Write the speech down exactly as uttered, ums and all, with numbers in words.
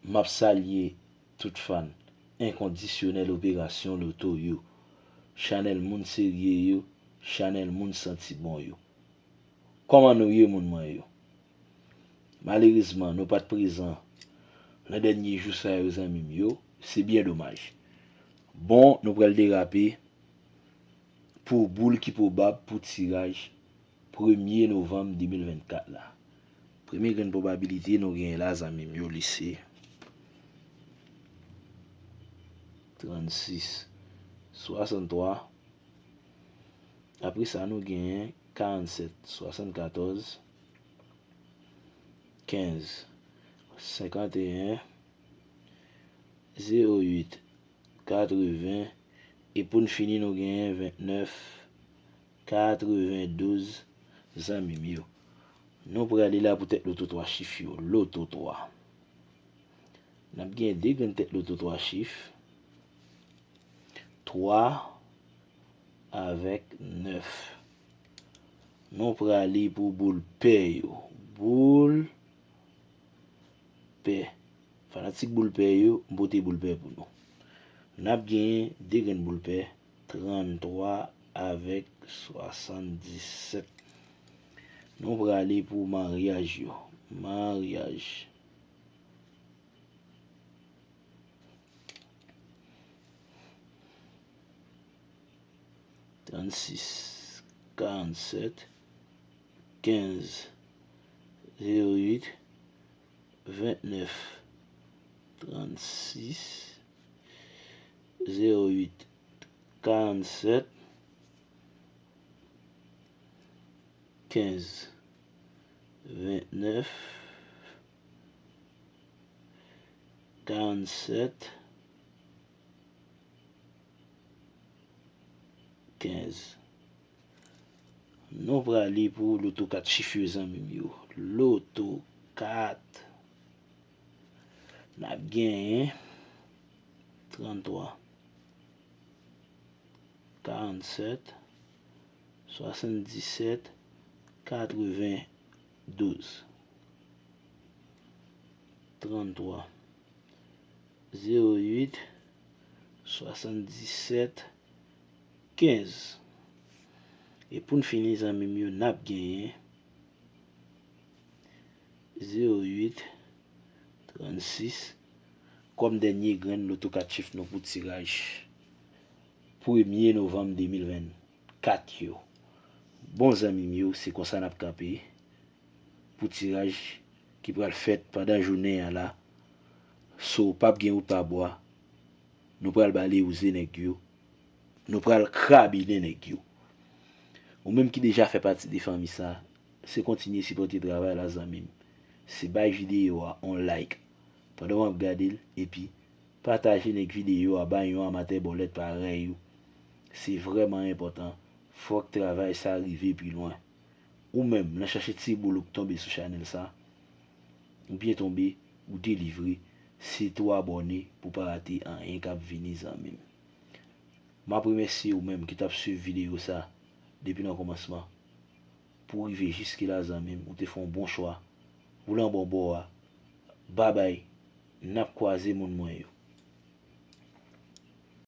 M ap salye tout fan enkondisyonèl Operasyon Loto yo, chanèl moun serye yo, chanèl moun santi bon yo. Kòman nou ye, moun mwen yo? Malerezman, nou pa t prezan nan dènye jou sa yo, zanmi m yo. Se byen domaj. Bon, nou pral derape pou boul ki pwobab pou tiraj premye novanm de mil vennkat la. Premye grenn pwobabilite nou genyen la, zanmi m yo, li se trannsis, swasanntwa. Apre sa, nou genyen karannsèt, swasannkatòz, kenz, senkanteyen, zewo uit, katreven, e pou n fini, nou genyen ventnèf, katrevendouz, zanmi m yo. Nou prale la pou tèt loto twa chif yo. Loto twa. N ap gen de grenn tèt loto twa chif. Twa avèk nèf. Nou prale pou boul pè yo. Boul pè. Fanatik boul pè yo, m pote boul pè pou nou. N ap genyen de grenn boul pè, tranntwa avèk swasanndisèt. Nou prale pou maryaj yo. Maryaj. Trannsis, karannsèt, kenz, zewo uit, ventnèf, trannsis, zewo uit, karannsèt, kenz, ventnèf, karannsèt, kenz. Nou prale pou loto kat chif yo, zanmi m yo. Loto kat. N ap genyen tranntwa, karannsèt, swasanndisèt, katrevendouz. Tranntwa, zewo uit, swasanndisèt, kenz. E pou n fini, zanmi m yo, n ap genyen zewo uit, trannsis, kòm dènye grenn loto kat chif nou pou tiraj premye novanm de mil vennkat yo. Bon, zanmi m yo, se konsa n ap kanpe pou tiraj ki pral fèt pandan jounen an la. So, p ap gen wout pa bwa. Nou pral bale wouze nèg yo. Nou pral krabinen nèg yo. Ou menm ki deja fè pati de fanmi sa, se kontinye sipòte travay la, zanmi m. Se bay videyo a on like pandan w ap gade l, epi pataje nèg videyo a bay yon amatè bòlèt parèy ou. Se vrèman enpòtan. Fòk travay sa rive pi lwen. Ou menm, nan chache ti boul ou k tonbe sou chanèl sa, ou byen tonbe, ou delivre. Se tou abòne pou pa rate anyen k ap vini, zanmi m. M ap remèsye ou menm ki t ap swiv videyo sa depi nan kòmansman pou rive jiske la, zanmi m. Ou te fè yon bon chwa. Ou lan bon bò a. Babay. N ap kwaze, moun mwen yo.